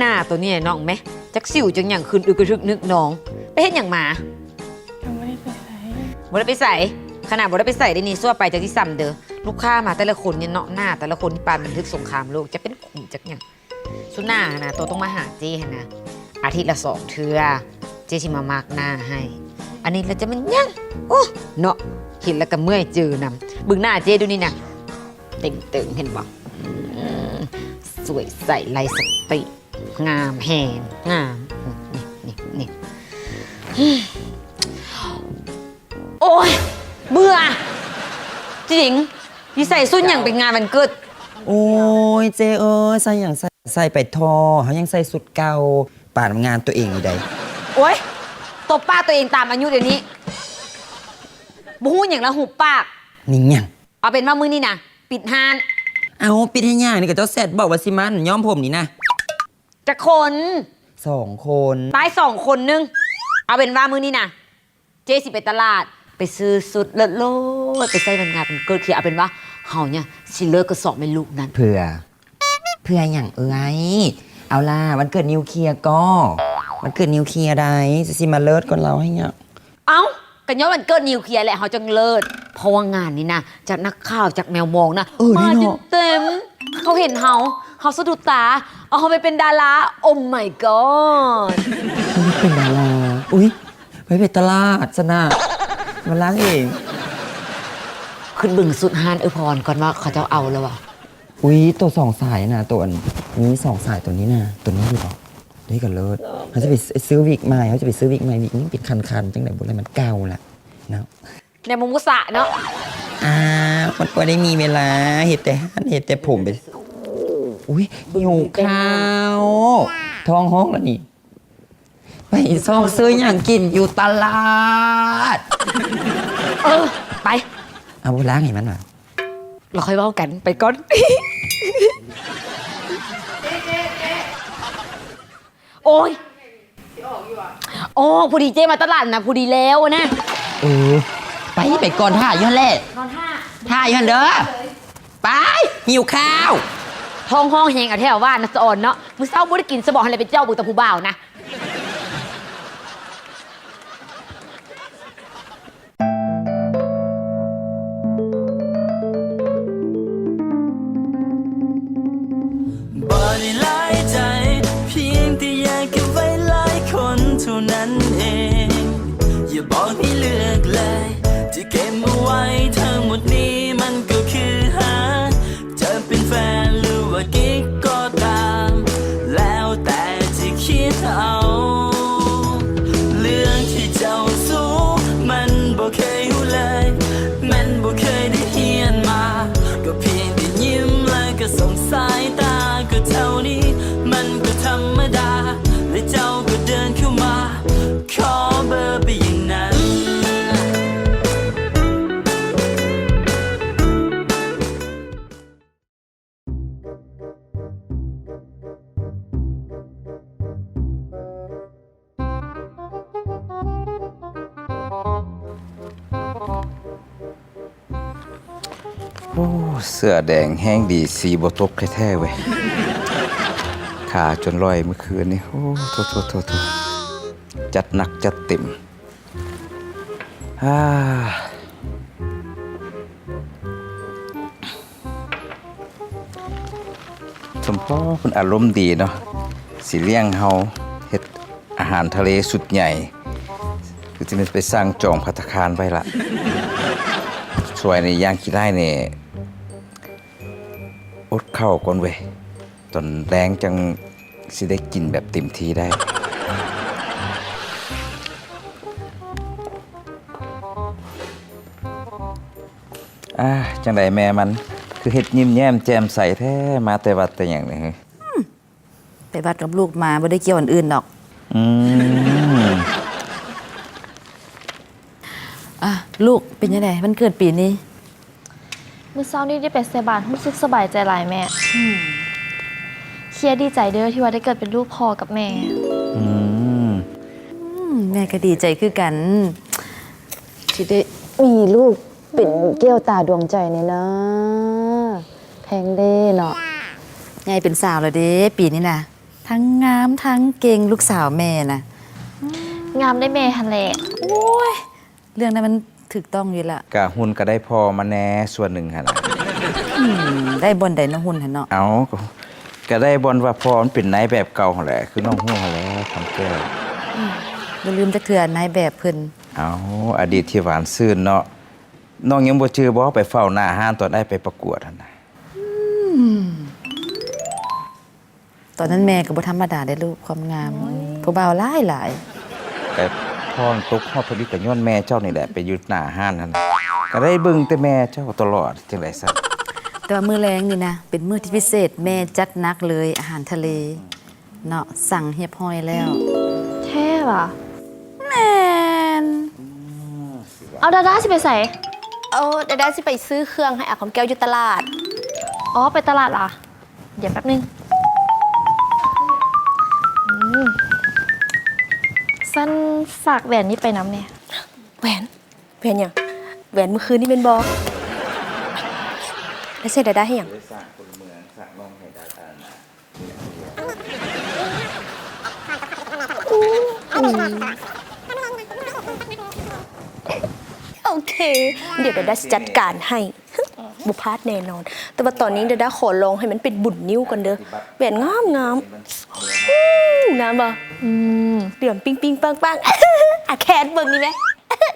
ໜ້າໂຕນີ້ນ້ອງແມະ ຈັກສິວຈັກຫຍັງຂຶ້ນອຶກກະທຶກນຶກນອງ ໄປເຮັດຫຍັງມາ? ກໍບໍ່ໄດ້ໄປໃສ ບໍ່ໄດ້ໄປໃສ? ຂະໜາດບໍ່ໄດ້ໄປໃສເດ້ນີ້ ຊົ່ວໄປຈັກຊິຊ້ຳເດີ ລູກຄ້າມາແຕ່ລະຄົນນີ້ເນາະ ໜ້າແຕ່ລະຄົນນີ້ປານບັນທຶກສົງຄາມໂລກ ຈັກເປັນຂຸມຈັກຫຍັງ. ສຸດໜ້າຫັ້ນນະ ໂຕຕ້ອງມາຫາເຈ້ຫັ້ນນະ ອາທິດລະສອງເທື່ອ ເຈ້ຊິມາມາກໜ້າໃຫ້. ອັນນີ້ລະຈະແມ່ນຫຍັງ? ໂອ້ ເນາະ ເຫັນລະກະເມື່ອຍຈື່ນຳ. ເບິ່ງໜ້າເຈ້ດູນີ້ນະ ເຕັງເຕີງເຫັນບໍ່? ອືມ ສວຍໃສໄຮ້ສະຕິ ງາມແຮງ ງາມ ນີ້ ນີ້ ນີ້. ໂອ້ຍ ເບື່ອຈິງ ຊິໃສ່ຊຸດຫຍັງໄປງານວັນເກີດ? ໂອ້ຍ ເຈ້ເອີຍ ໃສ່ຫຍັງໃສ່ ໃສ່ໄປເຖາະ ເຮົາຍັງໃສ່ຊຸດເກົ່າ ປານງານຕົວເອງຢູ່ໃດ໋. ໂອ້ຍ ຕົບປາກຕົວເອງຕາມອາຍຸດຽວນີ້ ບໍ່ຮູ້ຫຍັງລະຫຸບປາກ. ນີ້ຫຍັງ? ເອົາເປັນວ່າມື້ນີ້ນະ ປິດຮ້ານ. ເອົ້າ ປິດເຮັດຫຍັງ? ນີ້ກະເຈົ້າແຊັດບອກວ່າຊິມາຍ້ອມຜົມນີ້ນະ. ຈັກຄົນ? ສອງຄົນ. ປາຍສອງຄົນໜຶ່ງ. ເອົາເປັນວ່າມື້ນີ້ນະ ເຈ້ຊິໄປຕະຫຼາດ ໄປຊື້ຊຸດເລີດໆ ໄປໃສ່ວັນງານວັນເກີດເຂົາ. ເອົາເປັນວ່າເຮົານີ້ຊິເລີດກະສອງແມ່ລູກນັ້ນ. ເພື່ອ ເພື່ອຫຍັງເອື້ອຍ? ເອົາລະ ວັນເກີດນິວເຄຍກໍ ວັນເກີດນິວເຄຍໃດ໋ ຊິມາເລີດກ່ອນລາວໃຫ້ຫຍັງ? ເອົ້າ ກະຍ້ອນວັນເກີດນິວເຄຍແຫຼະ ເຮົາຈຶ່ງເລີດ ເພາະວ່າງານນີ້ນະ ຈາກນັກຂ່າວ ຈາກແມວມອງນະ ເອີ ມາເຕັມໆ ເຂົາເຫັນເຮົາ ເຮົາສະດຸດຕາ ເອົາເຮົາໄປເປັນດາລາ. Oh my god ໄປເປັນດາລາ ອຸ້ຍ ໄປເປັນຕະຫຼາດຊັ້ນນະ ມາລ້າງເອງ. ຂຶ້ນເບິ່ງຊຸດຮ້ານເອື້ອຍພອນກ່ອນວ່າເຂົາເຈົ້າເອົາແລ້ວຫວາ? ອຸ້ຍ ໂຕສອງສາຍນະ ໂຕອັນ ມີສອງສາຍ ໂຕນີ້ນະ ໂຕນີ້ຢູ່ບໍ່? ເດ້ກະເລີດ ເຮົາຈະໄປຊື້ວິກໃໝ່ ເຮົາຈະໄປຊື້ວິກໃໝ່ ວິກມັນເປັນຄັນໆ ຈັ່ງໃດບໍ່ໄດ້ ມັນເກົ່າລະເນາະ ແນວໂມໂມສະເນາະ. ອ້າວ ມັນບໍ່ໄດ້ມີເວລາ ເຮັດແຕ່ຮ້ານ ເຮັດແຕ່ຜົມໄປ. ອຸ້ຍ ຫິວເຂົ້າ ທ້ອງຮ້ອງລະນີ້ ໄປຊອກຊື້ຫຍັງກິນຢູ່ຕະຫຼາດ. ເອີ ໄປ ເອົາ ບໍ່ລ້າງໃຫ້ມັນຫວາ? ລະຄ່ອຍເວົ້າກັນ ໄປກ່ອນ. ໂອ້ຍ ອໍ ພໍດີເຈ້ມາຕະຫຼາດນະ ພໍດີແລ້ວນະ. ເອີ ໄປ ໄປກ່ອນ ຖ້າຢູ່ຫັ້ນແຫຼະ ຖ້າຢູ່ຫັ້ນເດີ. ໄປ ຫິວເຂົ້າ ທ້ອງຮ້ອງແຮງ ເອົາແທ້ເອົາວ່ານະສະອອນເນາະ. ມື້ເຊົ້າບໍ່ໄດ້ກິນຊະບໍ ຫັ້ນແຫຼະ ໄປເຈົ້າເບິ່ງແຕ່ຜູ້ບ່າວນະ. ບໍ່ໄດ້ຫຼາຍໃຈ ພຽງແຕ່ຢາກເກັບໄວ້ຫຼາຍຄົນເທົ່ານັ້ນເອງ. ຢ່າບອກໃຫ້ເລືອກເລີຍ ທີ່ເກັບມາໄວ້ທັງໝົດນີ້ ມັນກໍຄືຫາ ຈະເປັນແຟນຫຼືວ່າກິກກໍຕາມ ແລ້ວແຕ່ຈະຄິດເອົາ. ເລື່ອງທີ່ເຈົ້າຮູ້ ມັນບໍ່ເຄີຍຮູ້ເລີຍ ແມ່ນບໍ່ເຄີຍໄດ້ຮຽນມາ ກໍພຽງແຕ່ຍິ້ມແລ້ວກໍສົ່ງສາຍຕາ ກໍເທົ່ານີ້ ມັນກໍທຳມະດາ ແລະເຈົ້າກໍເດີນເຂົ້າມາ ຂໍເບີໄປຢ່າງນັ້ນ. ໂອ້ ເສື້ອແດງແຮງດີ ສີບໍ່ຕົກແທ້ໆເວີຍ ຂາຈົນລອຍມື້ຄືນນີ້. ໂອ້ ໂທ້ໆໆໆ ຈັດໜັກຈັດເຕັມ. ອາ ສົມພໍເພິ່ນອາລົມດີເນາະ ຊິລ້ຽງເຮົາ ເຮັດອາຫານທະເລຊຸດໃຫຍ່ ຄືຊິແມ່ນໄປສັ່ງຈອງພັດຕາຄານໄວ້ລະ. ຊ່ວຍນີ້ຢ່າງຂີ້ຮ້າຍນີ້ ອົດເຂົ້າກ່ອນເວີຍ ຕອນແລງຈັ່ງຊິໄດ້ກິນແບບເຕັມທີ່ໄດ້. ອາ ຈັ່ງໃດແມ່ມັນ ຄືເຮັດຍິ້ມແຍ້ມແຈ່ມໃສແທ້ ມາແຕ່ວັດແຕ່ຫຍັງນີ້? ໄປວັດກັບລູກມາ ບໍ່ໄດ້ກ່ຽວອັນອື່ນດອກ. ອືມ. ອ່ະ ລູກ ເປັນຈັ່ງໃດ ວັນເກີດປີນີ້? ມື້ເຊົ້ານີ້ໄດ້ໄປໃສ່ບາດ ຮູ້ສຶກສະບາຍໃຈຫຼາຍແມ່. ອືມ. ເຄຍດີໃຈເດີ ທີ່ວ່າໄດ້ເກີດເປັນລູກພໍ່ກັບແມ່. ອືມ. ອືມ ແມ່ກໍດີໃຈຄືກັນ ທີ່ໄດ້ມີລູກເປັນແກ້ວຕາດວງໃຈນີ້ນະ. ແພງເດ້ເນາະ ໃຫຍ່ເປັນສາວແລ້ວເດ້ ປີນີ້ນະ. ໄຜ ທັງງາມທັງເກັ່ງ ລູກສາວແມ່ນະ. ງາມໄດ້ແມ່ຫັ້ນແຫຼະ. ໂອ້ຍ ເລື່ອງນັ້ນມັນຖືກຕ້ອງຢູ່ລະ. ກະຮຸ່ນກະໄດ້ພໍ່ມາແດ່ສ່ວນໜຶ່ງຫັ້ນລະ. ອືມ ໄດ້ບ່ອນໃດເນາະຮຸ່ນຫັ້ນເນາະ? ເອົ້າ ກະ ກະໄດ້ບ່ອນວ່າພໍ່ມັນເປັນນາຍແບບເກົ່າຫັ້ນແຫຼະ ຄືນ້ອງຮູ້ຫັ້ນແຫຼະຄຳແກ້ວ. ອືມ ຢ່າລືມຈັກເທື່ອນາຍແບບເພິ່ນ. ເອົ້າ ອະດີດທີ່ຫວານຊື່ນເນາະ. ນ້ອງຍັງບໍ່ຈື່ບໍ່ ໄປເຝົ້າໜ້າຮ້ານຕອນອ້າຍໄປປະກວດຫັ້ນນະ? ອືມ ຕອນນັ້ນແມ່ກໍບໍ່ທຳມະດາເດ້ລູກ ຄວາມງາມ. ໂອ້ຍ ຜູ້ບ່າວຫຼາຍໆ. ກະພໍ່ຕົກຮອບທຳອິດກໍຍ້ອນແມ່ເຈົ້ານີ້ແຫຼະ ໄປຢູ່ໜ້າຮ້ານຫັ້ນ ກໍໄດ້ເບິ່ງແຕ່ແມ່ເຈົ້າຕະຫຼອດ ຈັ່ງໃດຊັ້ນ? ແຕ່ວ່າມື້ແລງນີ້ນະ ເປັນມື້ທີ່ພິເສດ ແມ່ຈັດໜັກເລີຍ ອາຫານທະເລເນາະ ສັ່ງຮຽບຮ້ອຍແລ້ວ. ແທ້ຫວາ? ແມ່ນ. ເອົາ ດາດາຊິໄປໃສ? ເອົາ ດາດາຊິໄປຊື້ເຄື່ອງໃຫ້ອາຄຳແກ້ວຢູ່ຕະຫຼາດ. ອໍ ໄປຕະຫຼາດຫວາ? ດຽວແປັບໜຶ່ງ. ອືມ ຊັ້ນຝາກແຫວນນີ້ໄປນຳແດ່. ແຫວນ? ແຫວນຫຍັງ? ແຫວນມື້ຄືນນີ້ແມ່ນບໍ່? ແລ້ວໃຊ້ດາດາເຮັດຫຍັງ? ໂອເຄ ດຽວດາດາຊິຈັດການໃຫ້ ບໍ່ພາດແນ່ນອນ. ແຕ່ວ່າຕອນນີ້ດາດາຂໍລອງໃຫ້ມັນເປັນບຸນນິ້ວກ່ອນເດີ. ແຫວນງາມໆ. ງາມບໍ່? ອືມ ເຫຼືອມປິງໆປັງໆ. ອາແຄນເບິ່ງນີ້ແມະ.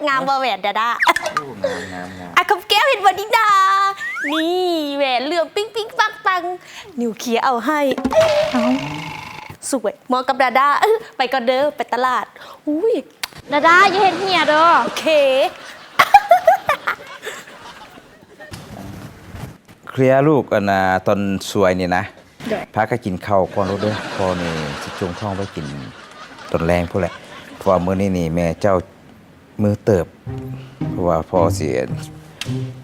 ງາມບໍ່ແຫວນດາດາ? ໂອ້ ງາມໆໆ. ອາຄຳແກ້ວເຫັນບໍ່ນີ້ນາ? ນີ້ແຫວນເຫຼືອມປິງໆປັງໆ ນິວເຄຍເອົາໃຫ້. ເອົ້າ ສວຍ ເໝາະກັບດາດາ. ໄປກ່ອນເດີ ໄປຕະຫຼາດ. ອຸ້ຍ ດາດາ ຢ່າເຮັດເຮຍເດີ. ໂອເຄ. ເຄຍລູກ ອັນນ່າ ຕອນສວຍນີ້ນະ ໂດຍ ພາກັນກິນເຂົ້າກ່ອນໂລດເດີ. ພໍ່ນີ້ຊິຈົ່ງທ້ອງໄວ້ກິນຕອນແລງພຸ້ນແຫຼະ ເພາະວ່າມື້ນີ້ນີ້ແມ່ເຈົ້າມື້ເຕີບ ເພາະວ່າພໍ່ຊິ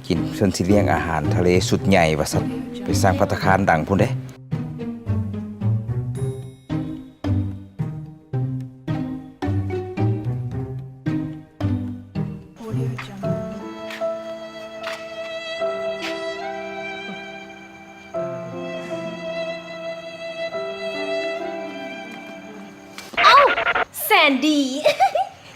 ກິນ ເພິ່ນຊິລ້ຽງອາຫານທະເລຊຸດໃຫຍ່ວ່າຊັ້ນ ໄປສ້າງພັດຕາຄານດັງພຸ້ນເດ້. ເອົ້າ ແສນດີ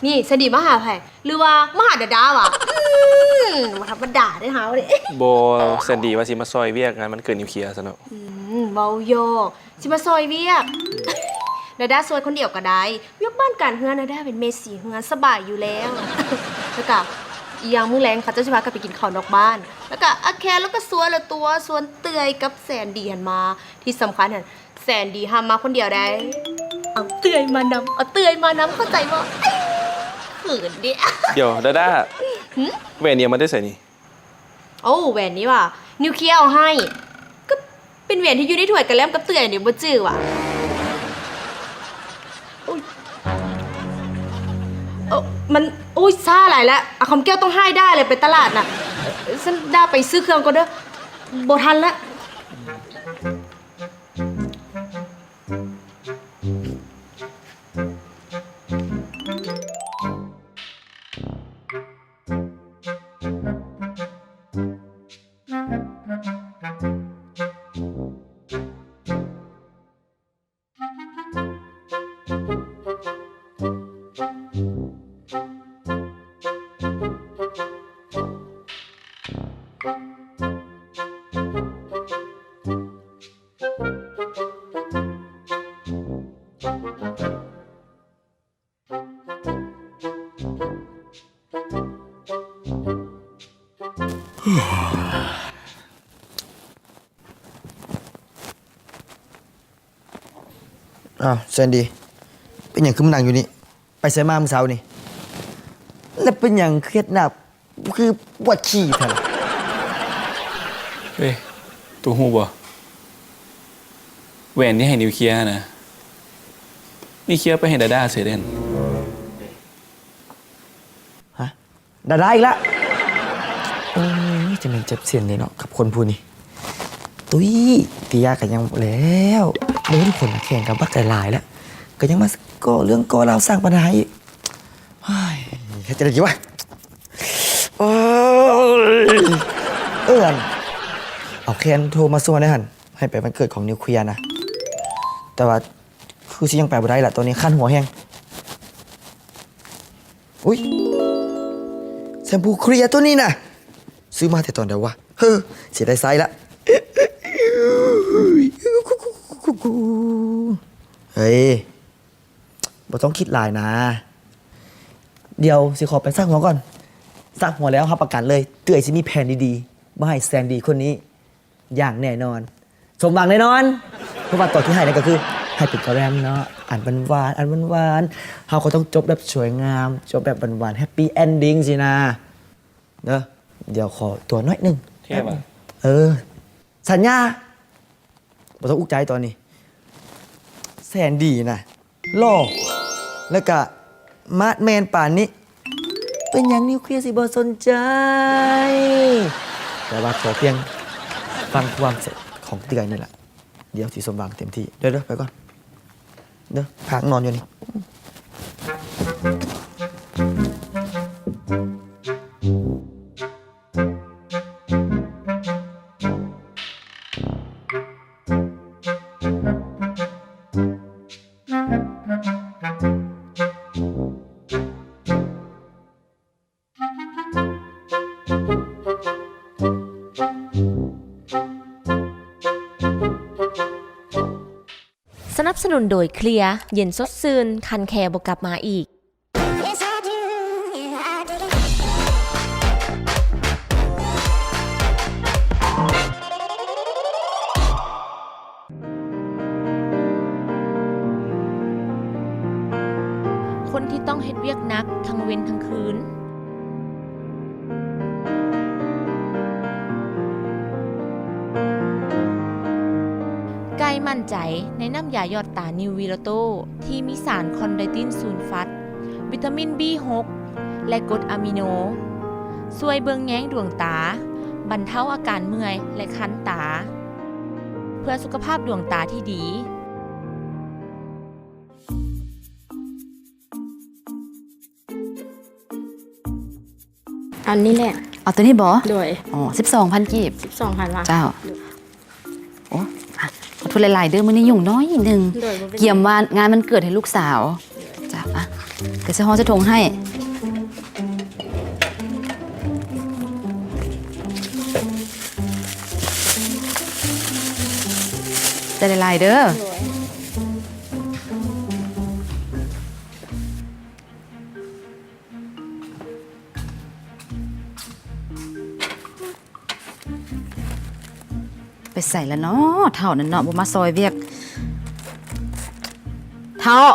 ນີ້ ແສນດີມາຫາໃຜ? ຫຼືວ່າມາຫາດາດາຫວາ? ອືມ ບໍ່ທຳມະດາເດ້ເຮົານີ້. ບໍ່ ແສນດີວ່າຊິມາຊ່ອຍວຽກງານວັນເກີດນິວເຄຍຊັ້ນເນາະ. ອືມ ເວົ້າຫຍອກ. ຊິມາຊ່ອຍວຽກ ດາດາຊ່ວຍຄົນດຽວກໍໄດ້ ວຽກບ້ານການເຮືອນ ດາດາເປັນແມ່ສີເຮືອນ ສະບາຍຢູ່ແລ້ວ. ແລ້ວກະອີກຢ່າງ ມື້ແລງເຂົາເຈົ້າຊິພາກັນໄປກິນເຂົ້ານອກບ້ານ ແລ້ວກະອາແຄນລາວກໍຊວນລະຕົວະ ຊວນເຕື້ອຍກັບແສນດີຫັ້ນມາ. ທີ່ສຳຄັນຫັ້ນ ແສນດີຫ້າມມາຄົນດຽວໃດ. ເອົາເຕື້ອຍມານຳ ເອົາເຕື້ອຍມານຳ ເຂົ້າໃຈບໍ່? ເຂີນເດ. ດຽວ ດາດາ ຫື? ແຫວນນີ້ເອົາມາແຕ່ໃສນີ້? ໂອ້ ແຫວນນີ້ຫວາ? ນິວເຄຍເອົາໃຫ້. ກໍເປັນແຫວນທີ່ຢູ່ໃນຖ້ວຍກະແລັມກັບເຕື້ອຍນີ້ ບໍ່ຈື່ຫວາ? ໂອ້ຍ ເອີ ມັນ ໂອ້ຍ ຊ້າຫຼາຍລະ. ອາຄຳແກ້ວຕ້ອງໃຫ້ດາແຫຼະ ໄປຕະຫຼາດນະ. ຊັ້ນດາໄປຊື້ເຄື່ອງກ່ອນເດີ ບໍ່ທັນລະ.ອ້າວ ແຊນດີ ເປັນຫຍັງຄືມານັ່ງຢູ່ນີ້? ໄປໃສມາມື້ເຊົ້ານີ້? ແລ້ວເປັນຫຍັງຄືເຮັດໜ້າ ຄືປວດຂີ້ແທ້ລະ? ເອີຍ ໂຕຮູ້ບໍ່? ແຫວນທີ່ໃຫ້ນິວເຄຍຫັ້ນນະ ນິວເຄຍໄປໃຫ້ດາດາເສຍເດ້. ຮະ? ດາດາອີກລະ? ໂອ້ຍ ຈະແມ່ນເຈັບເສັ້ນເດ້ເນາະ ກັບຄົນຜູ້ນີ້. ຕຸ້ຍ ຕິຢາກໍຍັງບໍ່ແລ້ວ ບໍ່ເຫັນຄົນແຂ່ງກັບບັກຫຼາຍໆ ແລ້ວ ກໍຍັງມາກໍ່ເລື່ອງກໍ່ລາວສ້າງບັນຫາອີກ. ເຮີ້ຍ ເຮັດຈັ່ງໃດດີວະ? ໂອ້ຍ ເອີ້ນ ເອົາແຄນໂທມາຊວນແດ່ຫັ້ນ ໃຫ້ໄປວັນເກີດຂອງນິວເຄຍນະ. ແຕ່ວ່າ ຄືຊິຍັງໄປບໍ່ໄດ້ລະ ຕອນນີ້ຄັນຫົວແຮງ. ອຸ້ຍ ແຊມພູເຄລຍໂຕນີ້ນະ ຊື້ມາແຕ່ຕອນໃດວະ? ເຮີ ເສຍດາຍໃຊ້ລະ. ເຮີ້ຍ ບໍ່ຕ້ອງຄິດຫຼາຍນາ. ດຽວຊິຂໍໄປຊັກຫົວກ່ອນ. ຊັກຫົວແລ້ວຮັບປະກັນເລີຍ ເອື້ອຍຊິມີແຜນດີໆມາໃຫ້ແຊນດີຄົນນີ້ຢ່າງແນ່ນອນ. ສົມຫວັງແນ່ນອນ ເພາະວ່າຕອນທີ່ໃຫ້ນັ້ນກໍຄືໃຫ້ເປັນກະແລັມເນາະ ອັນຫວານໆ ອັນຫວານໆ. ເຮົາກໍຕ້ອງຈົບແບບສວຍງາມ ຈົບແບບຫວານໆ ແຮັບປີ້ເອັນດິງຊີ້ນະ. ເດີ ດຽວຂໍຕົວະໜ້ອຍໜຶ່ງ. ເທ່ວ່ະ. ເອີ ສັນຍາ ບໍ່ຕ້ອງອຸກໃຈຕອນນີ້. ແສນດີນະ ຫຼໍ່ ແລ້ວກະມາດແມນປານນີ້ ເປັນຫຍັງນິວເຄລຍຊິບໍ່ສົນໃຈ? ແຕ່ວ່າຂໍພຽງຟັງຄວາມຂອງເອື້ອຍນີ້ລະ ດຽວຊິສົມຫວັງເຕັມທີ່. ເດີ ເດີ ໄປກ່ອນເດີ ພັກນອນຢູ່ນີ້. ສະໜັບສະໜູນໂດຍ ເຄລຍ ເຢັນສົດຊື່ນ ຄັນແຄບໍ່ກັບມາອີກ. ຄົນທີ່ຕ້ອງເຮັດວຽກໜັກທັງເວັນທັງຄືນ. ໄກ່ໝັ້ນໃຈໃນນ້ຳຢາຢອດຕານິວວີໂລໂຕ ທີ່ມີສານຄອນໄດຕິນຊູນຟັດ, ວິຕາມິນບີຫົກ ແລະ ກົດອາມິໂນ ຊ່ວຍເບິ່ງແຍງດວງຕາ, ບັນເທົາອາການເມື່ອຍ ແລະ ຄັນຕາ ເພື່ອສຸຂະພາບດວງຕາທີ່ດີ. ອັນນີ້ແຫຼະ. ເອົາໂຕນີ້ບໍ? ໂດຍ. ອໍ ສິບສອງພັນກີບ. ສິບສອງພັນວ່າ. ເຈົ້າ. ໂອ້ ອາ ຂໍໂທດຫຼາຍໆເດີ ມື້ນີ້ຫຍຸ້ງໜ້ອຍໜຶ່ງ. ໂດຍ ບໍ່ເປັນຫຍັງ. ກຽມວານງານວັນເກີດໃຫ້ລູກສາວ. ໂດຍ. ເຈົ້າ. ອາ ກະຊິຫໍ່ໃສ່ຖົງໃຫ້. ໃຈຫຼາຍໆເດີ. ໂດຍ. ໄປໃສລະເນາະ ເຖົ້ານັ້ນເນາະ ບໍ່ມາຊ່ອຍວຽກ. ເຖົ້າ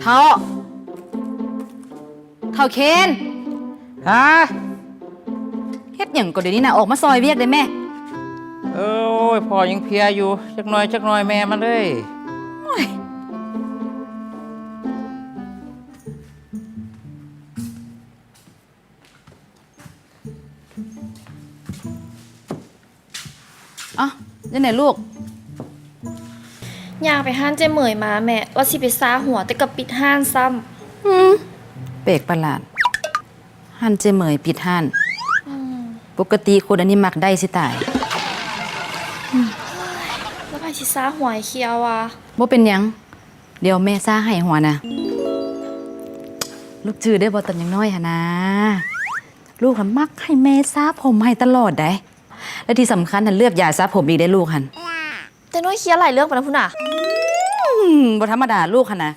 ເຖົ້າ ເຖົ້າເຄນ. ຫາ? ເຮັດຫຍັງກໍດຽວນີ້ນະ ອອກມາຊ່ອຍວຽກໄດ້ແມ້. ເອີຍ ພໍ່ຍັງເພຍຢູ່ ຈັກໜ່ອຍ ຈັກໜ່ອຍ ແມ່ມັນເອີຍ. ໂອ້ຍ. ເອົ້າ ຈັ່ງໃດລູກ? ຍ່າງໄປຮ້ານເຈ້ເໝີຍມາແມ່ ວ່າຊິໄປຊາຫົວ ແຕ່ກໍປິດຮ້ານຊ້ຳ. ອືມ ແປກປະຫຼາດ ຮ້ານເຈ້ເໝີຍປິດຮ້ານ. ອືມ ປົກກະຕິຄົນອັນນີ້ມັກໄດ້ຊິຕາຍ. ອືມ ແລ້ວໃຜຊິຊາຫົວໃຫ້ເຄຍວະ? ບໍ່ເປັນຫຍັງ ດຽວແມ່ຊາໃຫ້ຫົວນະ. ລູກຈື່ໄດ້ບໍ່ ຕອນຍັງນ້ອຍຫັ້ນນາ ລູກຫັ້ນມັກໃຫ້ແມ່ຊາຜົມໃຫ້ຕະຫຼອດໃດ໋ ແລະທີ່ສຳຄັນຫັ້ນເລືອກຢາຊາຜົມອີກເດ້ລູກຫັ້ນ. ແຕ່ນ້ອຍເຄຍຫຼາຍເລື່ອງປານນັ້ນພຸ້ນນະ. ອືມ ບໍ່ທຳມະດາລູກຫັ້ນນະ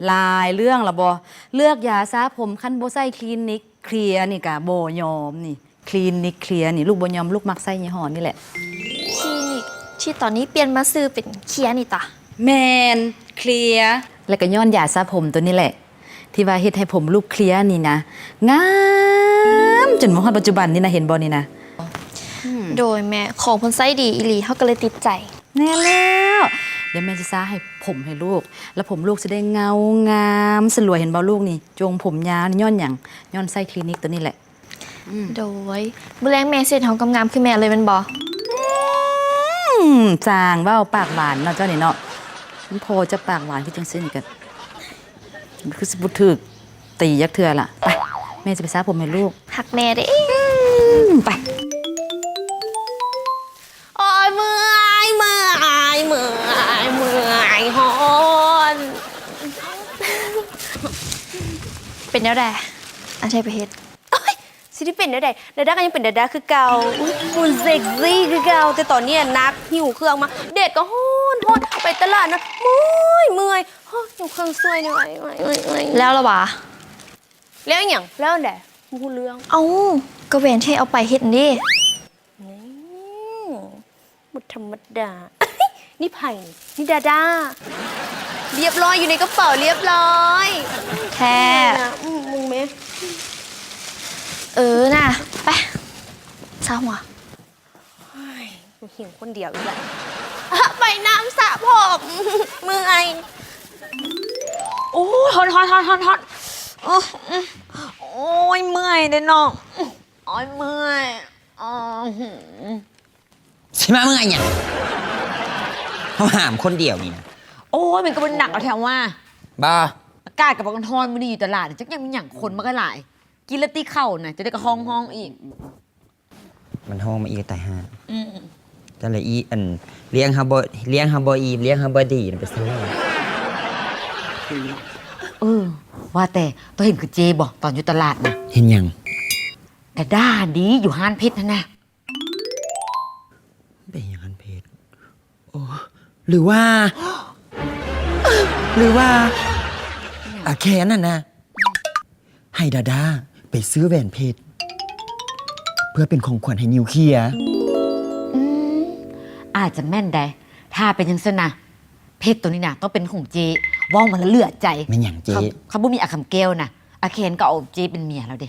ຫຼາຍເລື່ອງລະບໍ ເລືອກຢາຊາຜົມ ຄັນບໍ່ໃຊ້ຄລີນິກເຄຍນີ້ກະບໍ່ຍອມນີ້. ຄລີນິກເຄຍນີ້ ລູກບໍ່ຍອມ ລູກມັກໃຊ້ຍີ່ຫໍ້ນີ້ແຫຼະ. ຄລີນິກທີ່ຕອນນີ້ປ່ຽນມາຊື່ເປັນເຄຍນີ້ຕະ? ແມ່ນ ເຄຍ. ແລ້ວກໍຍ້ອນຢາສະຜົມໂຕນີ້ແຫຼະ ທີ່ວ່າເຮັດໃຫ້ຜົມລູກເຄຍນີ້ນະ ງາມຈົນມາຮອດປັດຈຸບັນນີ້ນະ ເຫັນບໍ່ນີ້ນະ. ອືມ ໂດຍແມ່ ຂອງເພິ່ນໃຊ້ດີອີ່ຫຼີ ເຮົາກໍເລີຍຕິດໃຈ. ແມ່ນແລ້ວ ດຽວແມ່ຊິຊາໃຫ້ຜົມໃຫ້ລູກ ແລ້ວຜົມລູກຊິໄດ້ເງົາງາມສະຫຼວຍ ເຫັນບໍ່ລູກນີ້ ຈົ່ງຜົມຍາວນີ້ຍ້ອນຫຍັງ? ຍ້ອນໃຊ້ຄລີນິກໂຕນີ້ແຫຼະ. ອືມ ໂດຍ ມື້ແລງແມ່ຊິເຮັດໃຫ້ເຮົາງາມໆຄືແມ່ເລີຍແມ່ນບໍ່? ອືມ ຊ່າງເວົ້າ ປາກຫວານເນາະເຈົ້ານີ້ເນາະ. ມັນພໍຈະປາກຫວານຄືຈັ່ງຊີ້ນີ້ກະ ຄືຊິບໍ່ຖືກຕີຈັກເທື່ອລະ. ໄປ ແມ່ຊິໄປສະຜົມໃຫ້ລູກ. ຮັກແມ່ເດ້. ອືມ ໄປ. ໂອ້ຍ ເມື່ອຍ ເມື່ອຍ ເມື່ອຍ ເມື່ອຍ ໂຫ. ປັນແນວໃດ? ອັນໃດໄປເຮັດ? ໂອ້ຍ ຊິໄດ້ເປັນແນວໃດ? ດາດາກໍຍັງເປັນດາດາຄືເກົ່າ. ອືມ ຫຸ່ນເຊັກຊີຄືເກົ່າ, ແຕ່ຕອນນີ້ໜັກ ຫິ້ວເຄື່ອງມາ, ແດດກໍຮ້ອນໆ, ໄປຕະຫຼາດນະ ເມື່ອຍໆ. ໂອ້ຍ ຫິ້ວເຄື່ອງຊ່ວຍແດ່. ແລ້ວລະຫວາ? ແລ້ວອີ່ຫຍັງ? ແລ້ວອັນໃດ? ບໍ່ຮູ້ເລື່ອງ. ເອົ້າ ກໍແຫວນທີ່ໃຫ້ເອົາໄປເຮັດຫັ້ນເດ້. ນີ້ ບໍ່ທຳມະດາ. ນີ້ໃຜນີ້? ນີ້ດາດາ. ລຽບຮ້ອຍ ຢູ່ໃນກະເປົາລຽບຮ້ອຍ. ແທ້. ອືມ ມຶງແມ. ເອີນະ ໄປ ຊາວຫົວ. ໂອ້ຍ ຫິວຄົນດຽວອີກລະ. ອະ ໄປນ້ຳສະຜົມ. ເມື່ອຍ. ໂອ້ຍ ຮ້ອນໆໆໆ. ໂອ້ຍ ເມື່ອຍເດ້ນ້ອງ. ໂອ້ຍ ເມື່ອຍ. ຊິມາເມື່ອຍຫຍັງ? ເຮົາຫ້າມຄົນດຽວນີ້ນະ. ໂອ້ຍ ມັນກໍບໍ່ໜັກເອົາແທ້ວ່າ. ບໍ່. ອາກາດກໍບໍ່ຮ້ອນ ມື້ນີ້ຢູ່ຕະຫຼາດ ຈັກຍັງມີຫຍັງ ຄົນມັນກໍຫຼາຍ. ກິນແລ້ວຕິເຂົ້ານະ ຈະໄດ້ກະຮ້ອງໆອີກ. ມັນຮ້ອງມາອີກ ຕາຍຫ່າ. ອືມ ຈັ່ງໃດອີກ ອັນ ລ້ຽງເຮົາບໍ່ ລ້ຽງເຮົາບໍ່ອີ່ມ ລ້ຽງເຮົາບໍ່ດີນະ ໄປຊັ້ນແຫຼະ. ເອີ ວ່າແຕ່ ໂຕເຫັນຄືເຈບໍ່ ຕອນຢູ່ຕະຫຼາດນະ? ເຫັນຫຍັງ? ດາດາດີ ຢູ່ຮ້ານເພັດຫັ້ນນະ. ໄປຫຍັງຫັ້ນເພັດ? ໂອ້ ຫຼືວ່າ ຫຼືວ່າ ອາແຄນຫັ້ນນະ ໃຫ້ດາດາໄປຊື້ແຫວນເພັດ ເພື່ອເປັນຂອງຂວັນໃຫ້ນິວເຄຍ. ອືມ ອາດຈະແມ່ນໄດ໋. ຖ້າເປັນຈັ່ງຊັ້ນນະ ເພັດໂຕນີ້ນະ ຕ້ອງເປັນຂອງເຈ້. ເວົ້າມາແລ້ວເຫຼືອໃຈ. ແມ່ນຫຍັງເຈ້? ຄັນ ຄັນບໍ່ມີອາຄຳແກ້ວນະ ອາແຄນກໍເອົາເຈ້ເປັນເມຍແລ້ວເດ້.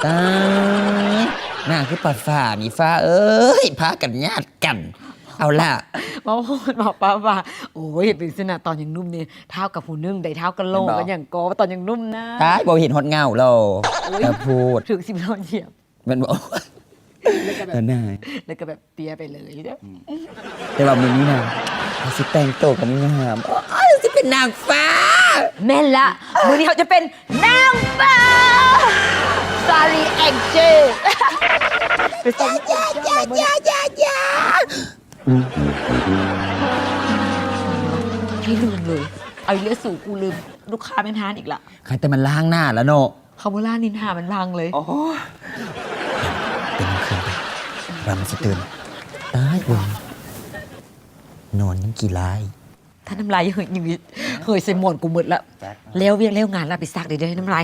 ຕາຍ ໜ້າຄືປາຝານີ້ ຟ້າເອີຍ ພາກັນຍາດກັນ. ເອົາລະ ເວົ້າໂພດ ເວົ້າປາຝາ. ໂອ້ຍ ເປັນຊັ້ນນະ ຕອນຍັງໜຸ່ມນີ້ ທ້າວກັບຜູ້ໜຶ່ງໄດ໋ ທ້າວກະຫຼໍ່ ແມ່ນບໍ່? ກັນຫຍັງກໍ ຕອນຍັງໜຸ່ມນະ. ຕາຍ ບໍ່ເຫັນຮອດເງົາແລ້ວ. ໂອ້ຍ ແຕ່ໂພດ ຖືກສິບລໍ້ຢຽບ ແມ່ນບໍ່? ແລ້ວກໍແບບ ແລ້ວກໍແບບເປຍໄປເລີຍ. ອືມ ແຕ່ວ່າມື້ນີ້ນະ ເຮົາຊິແຕ່ງໂຕກັນງາມ. ໂອ້ຍ ຊິເປັນນາງຟ້າ. ແມ່ນລະ ມື້ນີ້ເຮົາຈະເປັນນາງຟ້າ Charlie Angel. ໄປສ່ອງ ຢ່າ ຢ່າ ຢ່າ ຢ່າ ຢ່າ ໃຫ້ລືມເລີຍ. ເອົາອີກແລ້ວ ສູ່ກູລືມ ລູກຄ້າແມ່ນຮ້ານອີກລະ. ໃຄແຕ່ມັນລ້າງໜ້າລະເນາະ. ເຂົາບໍ່ລ້າງ ນິນທາມັນພັງເລີຍ. ໂອ້ຍ ເປັນກາງຄືນໄປ ວ່າມັນຊິຕື່ນ. ຕາຍ ເບິ່ງ ນອນຍັງຂີ້ລ້າຍ. ຖ້ານ້ຳລາຍເຮີ້ຍ ເຮີ້ຍໃສ່ໝອນກູໝົດລະ. ແລ້ວວຽກແລ້ວງານລະ ໄປຊັກເດີ້ ນ້ຳລາຍ.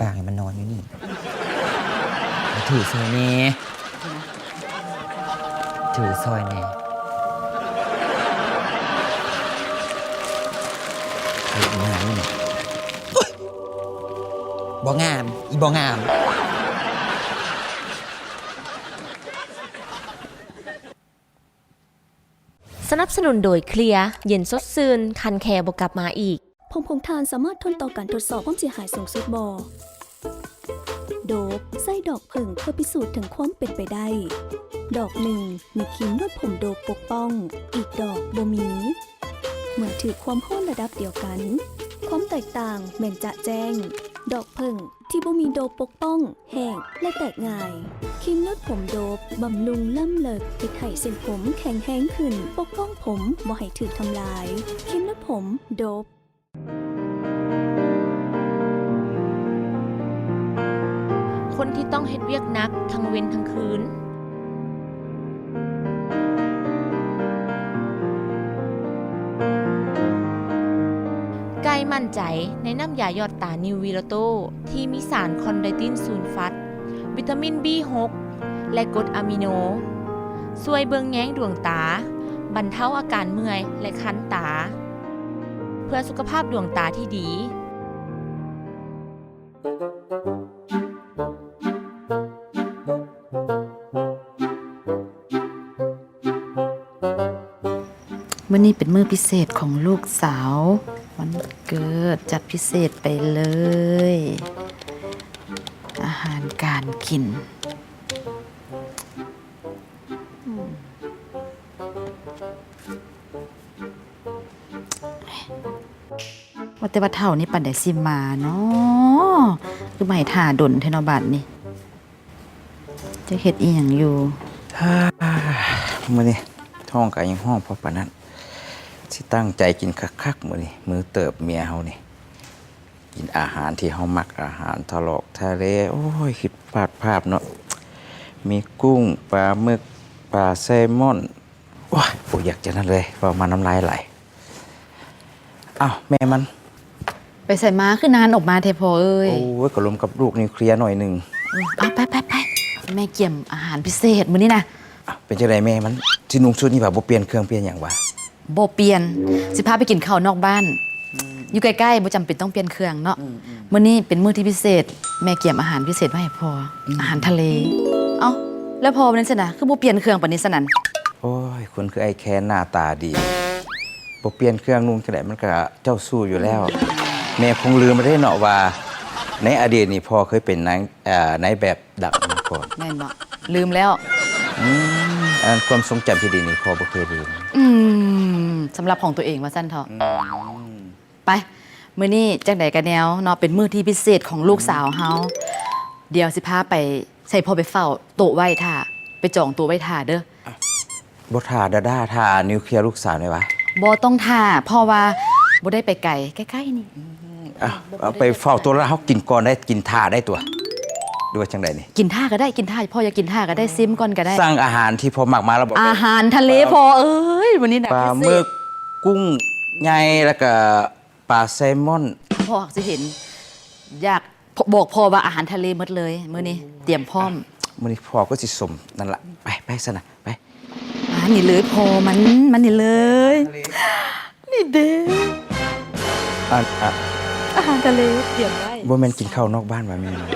ປາກໃຫ້ມັນນອນຢູ່ນີ້. ມາຖືຊ່ອຍແດ່ ຖືຊ່ອຍແດ່. ເຮັດຫຍັງນີ້? ໂອ້ຍ ບໍ່ງາມ ອີບໍ່ງາມ. ສະໜັບສະໜູນໂດຍ ເຄລຍ ເຢັນສົດຊື່ນ ຄັນແຂ້ບໍ່ກັບມາອີກ. ຜົມຂອງທ່ານສາມາດທົນຕໍ່ການທົດສອບຄວາມເສຍຫາຍສູງສຸດບໍ່? ໂດບ ໃຊ້ດອກເຜິ້ງເພື່ອພິສູດເຖິງຄວາມເປັນໄປໄດ້. ດອກໜຶ່ງມີຄຣີມນວດຜົມໂດບປົກປ້ອງ, ອີກດອກບໍ່ມີ. ເມື່ອຖືກຄວາມຮ້ອນລະດັບດຽວກັນ, ຄວາມແຕກຕ່າງແມ່ນຈະແຈ້ງ. ດອກເຜິ້ງທີ່ບໍ່ມີໂດບປົກປ້ອງ ແຫ້ງ ແລະ ແຕກງ່າຍ. ຄຣີມນວດຜົມໂດບບຳລຸງລ້ຳເລິກ ເຮັດໃຫ້ເສັ້ນຜົມແຂງແຮງຂຶ້ນ, ປົກປ້ອງຜົມບໍ່ໃຫ້ຖືກທຳລາຍ. ຄຣີມນວດຜົມໂດບ. ຄົນທີ່ຕ້ອງເຮັດວຽກໜັກທັງເວັນທັງຄືນ. ໄກ່ໝັ້ນໃຈໃນນ້ຳຢາຢອດຕານິວວີໂລໂຕ ທີ່ມີສານຄອນໄດຕິນຊູນຟັດ, ວິຕາມິນບີຫົກ ແລະ ກົດອາມິໂນ ຊ່ວຍເບິ່ງແຍງດວງຕາ, ບັນເທົາອາການເມື່ອຍ ແລະ ຄັນຕາ ເພື່ອສຸຂະພາບດວງຕາທີ່ດີ. ມື້ນີ້ເປັນມື້ພິເສດຂອງລູກສາວ ວັນເກີດ ຈັດພິເສດໄປເລີຍ ອາຫານການກິນ. ວ່າແຕ່ວ່າເຖົ້ານີ້ປານໃດຊິມາເນາະ ຄືມາໃຫ້ຖ້າດົນແທ້ເນາະບາດນີ້. ຈັກເຮັດອີ່ຫຍັງຢູ່? ມື້ນີ້ທ້ອງກໍຍັງຮ້ອງພໍປານນັ້ນ ຊິຕັ້ງໃຈກິນຄັກໆ ມື້ນີ້ ມື້ເຕີບເມຍເຮົານີ້. ກິນອາຫານທີ່ເຮົາມັກ ອາຫານທະເລ ໂອ້ຍ ຄິດພາດພາບເນາະ ມີກຸ້ງ ປາໝຶກ ປາແຊມອນ ໂອ້ຍ ບໍ່ຢາກຈະນັ້ນເລີຍ ເວົ້າມານ້ຳລາຍໄຫຼ. ອ້າວ ແມ່ມັນ ໄປໃສມາ ຄືນານອອກມາແທ້ພໍ່ເອີຍ? ໂອ້ຍ ກໍລົມກັບລູກນິວເຄລຍໜ້ອຍໜຶ່ງ. ເອີ ໄປໆໆ ແມ່ກຽມອາຫານພິເສດມື້ນີ້ນະ. ອ້າວ ເປັນຈັ່ງໃດແມ່ມັນ ຊິນຸ່ງຊຸດນີ້ຫວາ ບໍ່ປ່ຽນເຄື່ອງປ່ຽນຫຍັງຫວາ? ບໍ່ປ່ຽນ ຊິພາໄປກິນເຂົ້ານອກບ້ານ ຢູ່ໃກ້ໆ ບໍ່ຈຳເປັນຕ້ອງປ່ຽນເຄື່ອງເນາະ. ມື້ນີ້ເປັນມື້ທີ່ພິເສດ ແມ່ກຽມອາຫານພິເສດໄວ້ໃຫ້ພໍ່ ອາຫານທະເລ. ເອົ້າ ແລ້ວພໍ່ມັນຊັ້ນນະ ຄືບໍ່ປ່ຽນເຄື່ອງປານນີ້ຊັ້ນນັ້ນ? ໂອ້ຍ ຄົນຄືອ້າຍແຄນໜ້າຕາດີ ບໍ່ປ່ຽນເຄື່ອງນຸ່ງຈັ່ງໃດ ມັນກະເຈົ້າຊູ້ຢູ່ແລ້ວ. ແມ່ຄົງລືມໄປເດ້ເນາະວ່າ ໃນອະດີດນີ້ພໍ່ເຄີຍເປັນນາຍ ເອີ ນາຍແບບ ດັງມາກ່ອນ ແມ່ນບໍ່? ລືມແລ້ວ. ອືມ ອັນນັ້ນຄວາມຊົງຈຳທີ່ດີນີ້ພໍ່ບໍ່ເຄີຍລືມ. ອືມ ສຳລັບຂອງຕົວເອງວ່າຊັ້ນເຖາະ. ອືມ ໄປ ມື້ນີ້ຈັ່ງໃດກະແນວເນາະ ເປັນມື້ທີ່ພິເສດຂອງລູກສາວເຮົາ ດຽວຊິພາໄປໃຫ້ພໍ່ໄປເຝົ້າໂຕະໄວ້ຖ້າ ໄປຈອງໂຕະໄວ້ຖ້າເດີ. ບໍ່ຖ້າດາດາ ຖ້ານິວເຄລຍລູກສາວແດ່ຫວາ? ບໍ່ຕ້ອງຖ້າ ເພາະວ່າບໍ່ໄດ້ໄປໄກ ໃກ້ໆນີ້. ອືມ ອ່ະ ເອົາໄປເຝົ້າໂຕະລະ ເຮົາກິນກ່ອນໄດ້ ກິນຖ້າໄດ້ຕົວະ ຫຼືວ່າຈັ່ງໃດນີ້? ກິນຖ້າກໍໄດ້ ກິນຖ້າ ພໍ່ຢາກກິນຖ້າກໍໄດ້ ຊິມກ່ອນກໍໄດ້. ສັ່ງອາຫານທີ່ພໍ່ມັກມາແລ້ວບໍ່? ອາຫານທະເລພໍ່ເອີຍ ມື້ນີ້ນະ ປາໝຶກ ກຸ້ງໃຫຍ່ ແລ້ວກໍປາແຊມອນ. ພໍ່ຊິເຫັນ ຢາກບອກພໍ່ວ່າອາຫານທະເລໝົດເລີຍມື້ນີ້ ຕຽມພ້ອມ. ມື້ນີ້ພໍ່ກໍຊິສົມນັ້ນລະ ໄປ ໄປຊັ້ນນະ ໄປ. ມານີ້ເລີຍພໍ່ມັນ ມານີ້ເລີຍ ນີ້ເດ້ ອັນ ອາຫານທະເລຕຽມໄວ້. ບໍ່ແມ່ນກິນເຂົ້ານອກບ້ານຫວາແມ່? ເອົ້າ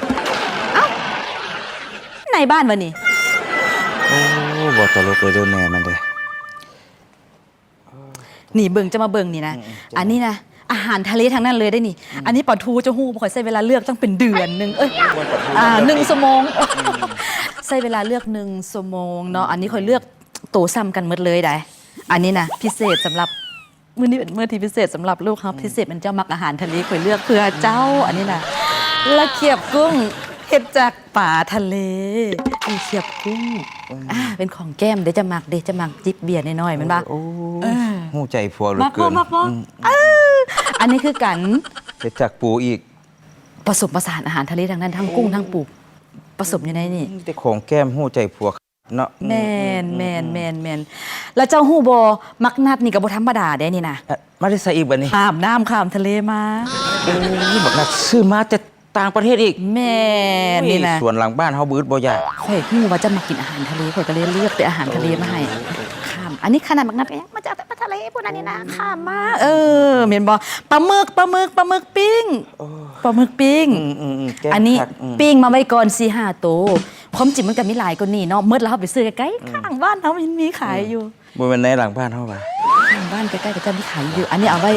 ໃນບ້ານຫວານີ້? ໂອ້ ບໍ່ຕະຫຼົກເລີຍເດີແມ່ມັນເດີ. ນີ້ເບິ່ງ ຈະມາເບິ່ງນີ້ນະ ອັນນີ້ນະ ອາຫານທະເລທັງນັ້ນເລີຍເດ້ນີ້. ອັນນີ້ປາທູ ເຈົ້າຮູ້ບໍ່ ຂ້ອຍໃຊ້ເວລາເລືອກຕັ້ງເປັນເດືອນໜຶ່ງ ເອີຍ ອ່າ ໜຶ່ງຊົ່ວໂມງ ໃຊ້ເວລາເລືອກໜຶ່ງຊົ່ວໂມງເນາະ. ອັນນີ້ຂ້ອຍເລືອກໂຕສ່ຳກັນໝົດເລີຍໃດ໋. ອັນນີ້ນະ ພິເສດສຳລັບ ມື້ນີ້ເປັນມື້ທີ່ພິເສດສຳລັບລູກເຮົາ ພິເສດແມ່ນເຈົ້າມັກອາຫານທະເລ ຂ້ອຍເລືອກເພື່ອເຈົ້າ. ອັນນີ້ນະ ລະຄຽບກຸ້ງ ເຮັດຈາກປາທະເລ ມີຄຽບກຸ້ງ ອືມ ອ່າ ເປັນຂອງແກ້ມເດ້ ຈະມັກເດ້ ຈະມັກຈິບເບຍນ້ອຍໆ ແມ່ນບໍ່? ໂອ້ ເອີ ຮູ້ໃຈຜົວເຫຼືອເກີນ. ມັກບໍ່? ມັກບໍ່? ອືມ ເອີ ອັນນີ້ຄືກັນ ເຮັດຈາກປູອີກ ປະສົມປະສານອາຫານທະເລທັງນັ້ນ ທັງກຸ້ງ ທັງປູ ປະສົມຢູ່ໃນນີ້. ອືມ ແຕ່ຂອງແກ້ມຮູ້ໃຈຜົວເນາະ. ອືມ ແມ່ນໆໆໆ ແລ້ວເຈົ້າຮູ້ບໍ່ ໝາກນັດນີ້ກໍບໍ່ທຳມະດາເດ້ນີ້ນະ. ມາແຕ່ໃສອີກບັດນີ້? ຂ້າມນ້ຳຂ້າມທະເລມາ. ໂອ້ຍ ໝາກນັດຊື້ມາແຕ່ຕ່າງປະເທດອີກ. ແມ່ນນີ້ນະ ສວນຫຼັງບ້ານເຮົາບຶດບໍ່ຢາກ. ຂ້ອຍຮູ້ວ່າເຈົ້າມັກກິນອາຫານທະເລ ຂ້ອຍກໍເລີຍເລືອກແຕ່ອາຫານທະເລມາໃຫ້. ຂ້າມ ອັນນີ້ຂະໜາດໝາກນັດກໍຍັງມາຈາກປະເທດທະເລພຸ້ນ ອັນນີ້ນະ ຂ້າມມາ. ເອີ ແມ່ນບໍ່? ປາໝຶກ ປາໝຶກ ປາໝຶກປີ້ງ ປາໝຶກປີ້ງ. ອືມໆໆ ອັນນີ້ ອືມ ປີ້ງມາໄວ້ກ່ອນສີ່ຫ້າໂຕ. ຄວາມຈິງມັນກໍມີຫຼາຍກວ່ານີ້ເນາະ ໝົດແລ້ວເຮົາໄປຊື້ໃກ້ໆ ຂ້າງບ້ານເຮົາມັນມີຂາຍຢູ່. ບໍ່ແມ່ນໃນຫຼັງບ້ານເຮົາຫວາ? ຫຼັງບ້ານໃກ້ໆ ເຂົາເຈົ້າມີຂາຍຢູ່. ອັນນີ້ເອົາໄວ້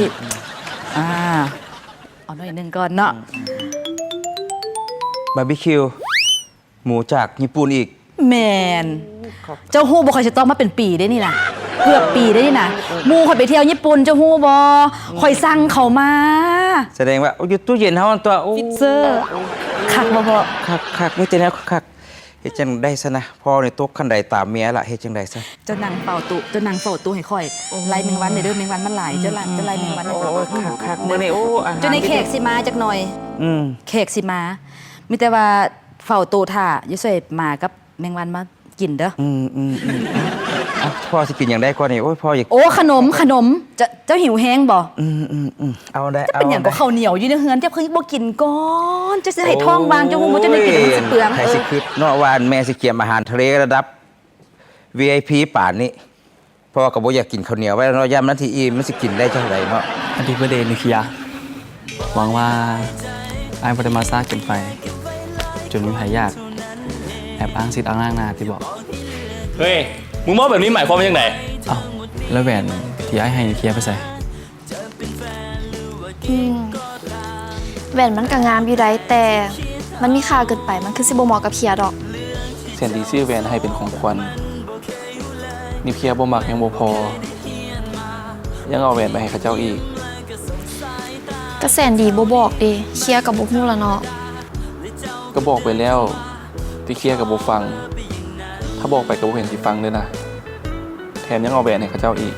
ອ່າ ເອົາໜ້ອຍໜຶ່ງກ່ອນເນາະ. ບາບີຄິວ ໝູຈາກຍີ່ປຸ່ນອີກ. ແມ່ນ. ເຈົ້າຮູ້ບໍ່ ຂ້ອຍສະຕັອກມາເປັນປີເດ້ນີ້ນະ ເກືອບປີເດ້ນີ້ນະ. ໝູ່ຂ້ອຍໄປທ່ຽວຍີ່ປຸ່ນ ເຈົ້າຮູ້ບໍ່? ຂ້ອຍສັ່ງເຂົ້າມາ. ສະແດງວ່າຢູ່ຕູ້ເຢັນເຮົາຫັ້ນຕົວະ. ໂອ້ ຟຣີເຊີ ຄັກບໍ່ພໍ່? ຄັກໆ ມີແຕ່ແນວຄັກ. ເຮັດຈັ່ງໃດຊັ້ນນະ ພໍ່ນີ້ຕົກຂັ້ນໃດຕາມເມຍລະ ເຮັດຈັ່ງໃດຊັ້ນ? ເຈົ້ານັ່ງເຝົ້າໂຕະ ເຈົ້ານັ່ງເຝົ້າໂຕະໃຫ້ຂ້ອຍ ໄລ່ແມງວັນແດ່ເດີ ແມງວັນມັນຫຼາຍ. ເຈົ້າໄລ່ ເຈົ້າໄລ່ແມງວັນໃຫ້ຂ້ອຍ. ໂອ້ຍ ຄັກໆ ມື້ນີ້ ໂອ້ ອາຫານ ຈົນໃນແຂກຊິມາຈັກໜ່ອຍ. ອືມ ແຂກຊິມາ ມີແຕ່ວ່າເຝົ້າໂຕະຖ້າຢູ່ຊ່ວຍໝາກັບແມງວັນມາກິນເດີ. ອືມໆໆ ເອົ້າ ພໍ່ຊິກິນຫຍັງໄດ້ກ່ອນນີ້? ໂອ້ຍ ພໍ່ຢາກ ໂອ້ ຂະໜົມ ຂະໜົມ. ເຈົ້າ ເຈົ້າຫິວແຮງບໍ່? ອືມໆໆ ເອົາໄດ້ ເປັນຫຍັງກໍເຂົ້າໜຽວຢູ່ໃນເຮືອນ ເຈົ້າຄືບໍ່ກິນກ່ອນ? ເຈົ້າຊິໃຫ້ທ້ອງວ່າງ ເຈົ້າຮູ້ບໍ່ ເຈົ້າໄດ້ກິນມັນຊິເປືອງ. ໃຜຊິຄິດເນາະວ່າແມ່ຊິກຽມອາຫານທະເລລະດັບ ວີໄອພີ ປານນີ້. ພໍ່ກໍບໍ່ຢາກກິນເຂົ້າໜຽວໄວ້ເນາະ ຢ້ານມັນຊິອີ່ມ ມັນຊິກິນໄດ້ຈັ່ງໃດເນາະ. ແຮັບປີ້ເບີດເດ ນິວເຄລຍ. ຫວັງວ່າອ້າຍບໍ່ໄດ້ມາຊ້າເກີນໄປ ຈົນມີໃຜຢາກແອບອ້າງສິດອ້າງລ້າງໜ້າຕິບໍ? ເຮີ້ຍ ມຶງເວົ້າແບບນີ້ໝາຍຄວາມວ່າຈັ່ງໃດ? ເອົ້າ ແລ້ວແຫວນທີ່ອ້າຍໃຫ້ນິວເຄລຍໄປໃສ? ອືມ ແຫວນມັນກະງາມຢູ່ໃດ໋ ແຕ່ມັນມີຄ່າເກີນໄປ ມັນຄືຊິບໍ່ເໝາະກັບເຄລຍດອກ. ແສນດີຊື້ແຫວນໃຫ້ເປັນຂອງຂວັນ ນິວເຄລຍບໍ່ມັກຍັງບໍ່ພໍ ຍັງເອົາແຫວນໄປໃຫ້ເຂົາເຈົ້າອີກ. ກະແສນດີບໍ່ບອກເດ ເຄລຍກະບໍ່ຮູ້ລະເນາະ. ກະບອກໄປແລ້ວ ແຕ່ເຄລຍກະບໍ່ຟັງ ຖ້າບອກໄປກະບໍ່ເຫັນຊິຟັງເດີນະ ແຖມຍັງເອົາແຫວນໃຫ້ເຂົາເຈົ້າອີກ.